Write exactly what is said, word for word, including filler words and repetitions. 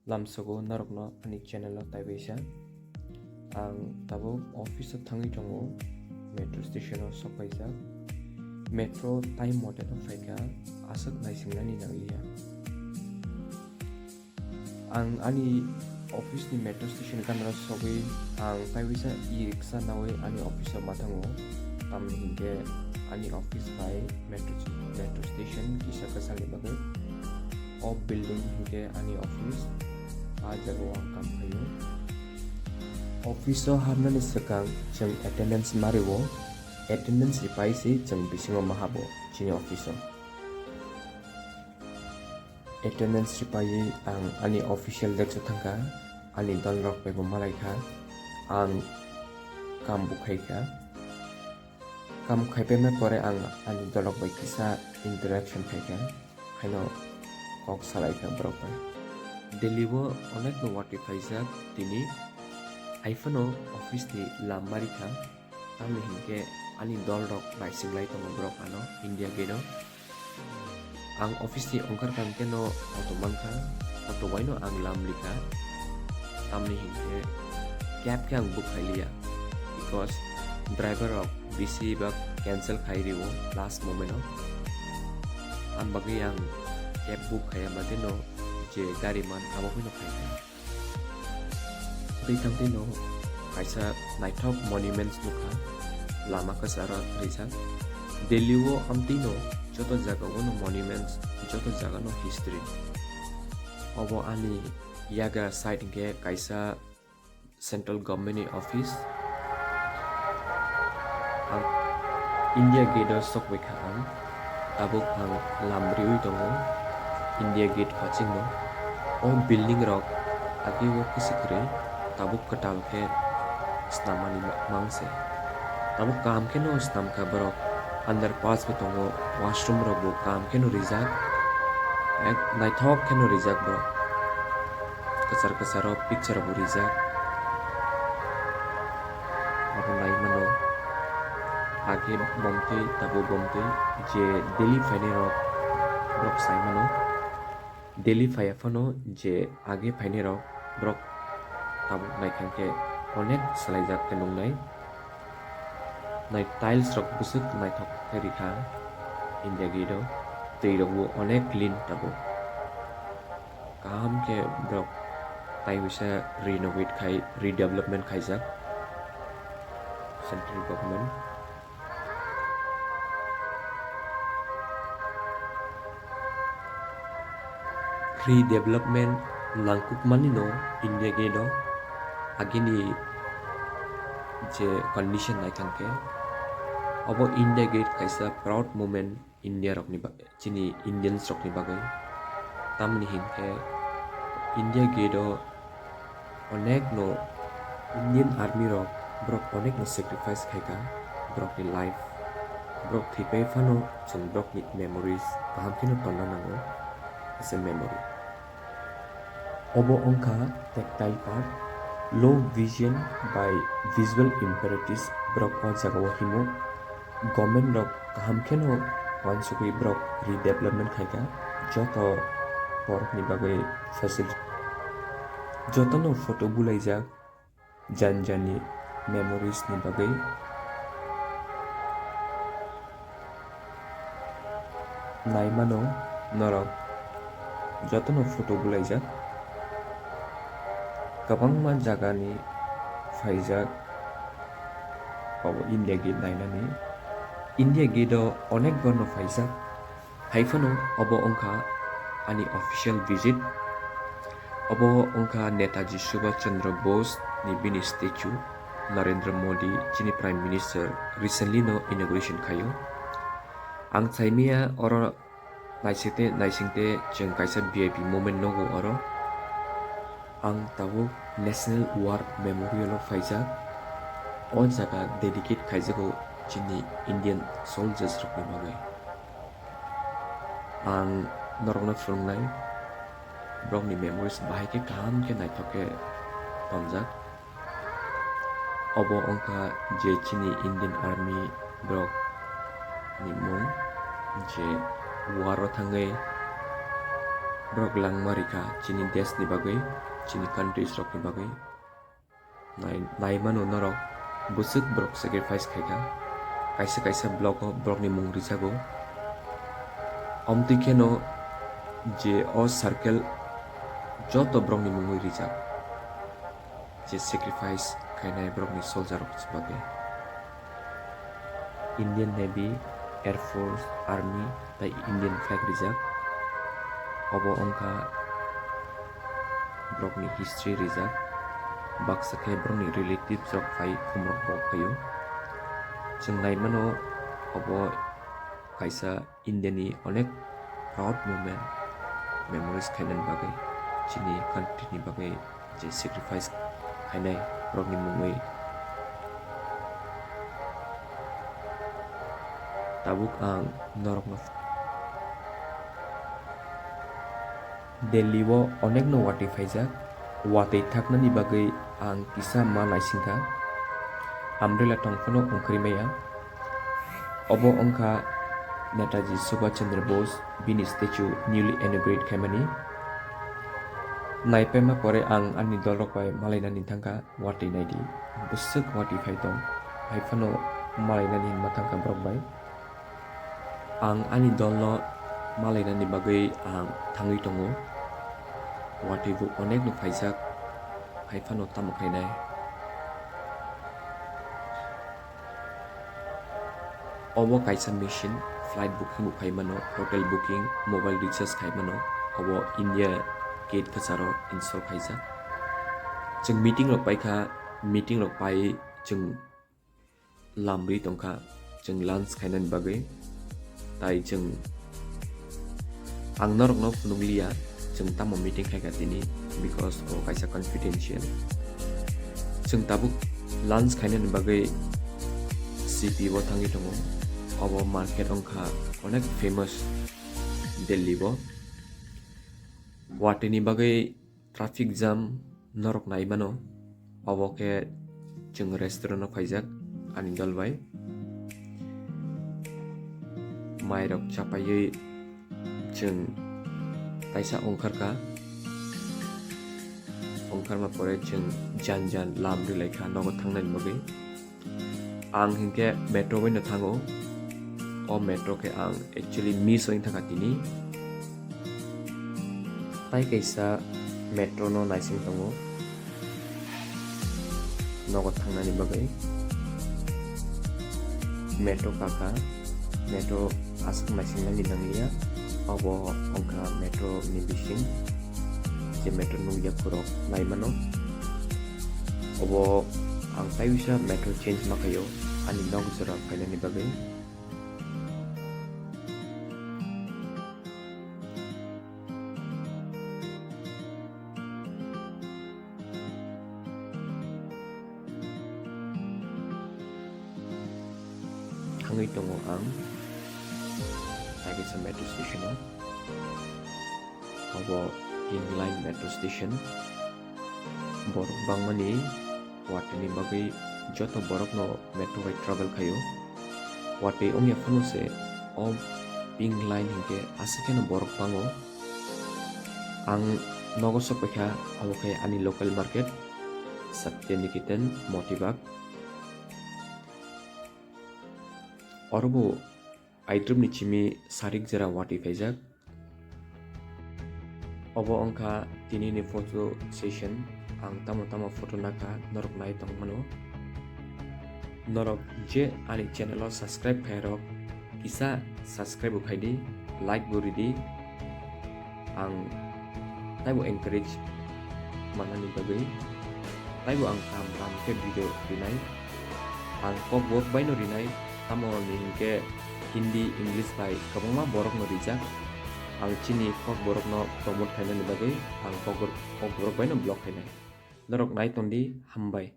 Lamsogo norokno ani channel o taibaisa. Ang tabuk office o thangwi tongo, metro station o sokpaijak. Metro time mote no phaikha, aswk naisingnani nangliya. Ang ani office ni metro station gana sogwi ang taiwisa e-rickshaw nawi ani office o ma thango. Tamni hinkhe ani office bai metro, metro station kisa kwchalni bagwi. O building hinkhe ani office, a jagao ang kam khlaio. Office o habnani swkang chwng attendance ma rwo, attendance ripai se chwng bisingo ma habo chini office o. Attendance ripaiwi ang ani official desk o thangkha, ani dolrok bai bo malaikha, ang kam bo khaikha. Kam khaipaima pore ang ani dolrok bai kisa interaction khaikha, haino kok salaikha borok bai. Delhi o onekno watwi phaijak tini, haiphano office ni lam marikha. Tamni hinkhe ani dolrok naisinglai tongo borok ano India Gate o. Ang office ni ongkar kang khe no auto mankha, auto bai no ang lam rikha. Tamni hinkhe cab khe ang book khailiya, because driver rok bisi bak cancel khai rio last moment o. Am bagwi ang cab book khaiya mate no je gari man abo phano khaikha. Twi thangtwi no kaisa naithok monuments nukha, lama kwcharo rijak. Delhi o amtwi no joto jaga o no monuments, joto jaga no history. Obo ani yagra side hinkhe kaisa central government ni office. Ang India Gate o sokbaikha ang. Tabuk ang lam riwi tongo India Gate kochingno. O building rok age o kisa kwrwi, tabuk kwtal khe snamani ma-, mangse. Tabuk kaham kheno snamkha borok. Underpass bo tongo, washroom rok bo kaham kheno rijak. Ek naithok kheno rijak borok. Kwchar kwcharo picture bo rijak. Abo nai mano. Age bomtwi, tabuk bomtwi je daily phainai rok, borok sai mano. Daily phaiya phano je age phainai rok, borok tabuk nai kha khe onek swlaijak khe nuknai. Nai tiles rok bwswk naithok khe rikha India Gate o. Twi rok bo onek clean tabuk. Kaham khe borok tai wisa renovate khai, redevelopment khaijak central government. Redevelopment langkukmani no India Gate o agini je condition naithang khe, obo India Gate kaisa proud moment India rokni ba-, chini Indians rokni bagwi. Tamni hinkhe India Gate o onekno Indian Army rok, borok onekno sacrifice khaikha borokni life. Borok thwipai phano chwng borokni memories kaham kheno tonna nango, as a memory. Obo wngkha tactile part, low vision by visual imperatives borok o jagao himo. Government rok kaham kheno uansugwi borok redevelopment khaikha, joto borokni bagwi facility, jotono photo bulaijak, jani jani memories ni bagwi. Nai mano norok jotono photo bulaijak, kwbangma jagani phaijak. Obo India Gate nainani. India Gate o onek borno phaijak. Haiphano obo wngkha ani official visit. Obo wngkha Netaji Subhash Chandra Bose ni bini statue, Narendra Modi chini Prime Minister recently no inauguration khaio. Ang saimaya oro naisingte, naisingte chwng kaisa V I P moment nogo oro. Ang tabuk National War Memorial o phaijak. O jaga dedicate khaijago chini Indian soldiers rokni bagwi. Ang norokno phwrwngnai, borokni memories bahai khe kaham khe naithok khe tonjak. Obo wngkha je chini Indian Army borok ni mung, je war o thangwi Borok langma rikha chini desh ni bagwi, chini countries rok ni bagwi. Nai, nai mano norok, bwswk borok sacrifice khaikha. Kaisa kaisa block o borok ni mung rijago. Omtwi kheno je o circle joto borok ni mungwi rijak. Je sacrifice khainai borok ni soldier rok bagwi. Indian Navy, Air Force, Army, tai Indian flag rijak. Obo wngkha borokni history rijak. Baksa khe borokni relatives rok phai, khumrok bo phaio. Chwng nai mano, obo kaisa India ni onek proud moment, memories khainani bagwi, chini country ni bagwi je sacrifice khainai borokni mungwi. Tabuk ang norokno Delhi o onekno watwi phaijak, watwi thaknani bagwi ang kisa ma naisingkha, umbrella tong phano ongkhorwi maya. Obo wngkha Netaji Subhash Chandra Bose, bini statue newly inaugurate khaimani. Naipaima pore ang ani dolrok bai malainani thangkha, watwi naidi, bwswk watwi phai tong, hai phano malainani hinma thangkha borok bai. Ang ani dolno malainani bagwi ang thangwi tongo, watwi bo onekno phaijak, hai phano tamo khainai. Obo kaisa machine, flight booking bo khai mano, hotel booking, mobile recharge khai mano, obo India gate kwcharo install khaijak. Chwng meeting rok paikha, meeting rok pai chwng lamri tongkha, chwng lunch khainani bagwi. Tai chwng Ang norokno phunukliya, chwng tamo meeting khaikha tini, because o kaisa confidential. Chwng tabuk lunch khainani bagwi C P o thangwi tongo. Obo market wngkha onek famous Delhi o. Watwini bagwi traffic jam norok nai mano. Obo khe chwng restaurant o phaijak ani dol bai. Mai rok chapaiwi chwng taisa ongkharkha. Ongkharma pore chwng jan jan lam rilai kha nogo thangnani bagwi. Ang hinkhe metro bai no thango. O metro khe ang actually miss oi thangkha tini. Tai kaisa metro no naising tongo nogo thangnani bagwi. Metro kaka, metro aswk naising nani nangliya. Obo wngkha metro ni bising, je metro nukya khorok nai mano. Obo ang tai wisa metro change ma khaio ani nok jora phainani bagwi. Thangwi tongo ang tai kaisa metro station o. Obo Pink Line metro station. Borok bangmani watwini bagwi joto borokno metro bai travel khaio. Watwi wngya phano se o Pink Line hinkhe aswk kheno borok bango. Ang nogo sok paikha, obo khe ani local market, Satya Nikitan, Motibag. Oro bo Aidrop ni chimi sarik jora watwi phaijak. Obo wngkha tini ni photo session. Ang tamo tamo photo nakha, norok nai tong mano. Norok je ani channel o subscribe khai rok, kisa subscribe bo khai di, like bo ridi. Ang taibo encourage manani bagwi taibo ang kaham kaham khe video rinai. Ang Kokborok baino rinai, tamo ni hinkhe Hindi, English bai kwbangma borokno rijak. Ang chini Kokborokno promote khainani bagwi ang Kokborok, Kokborok baino vlog khainai. Norok nai tongdi, hambai.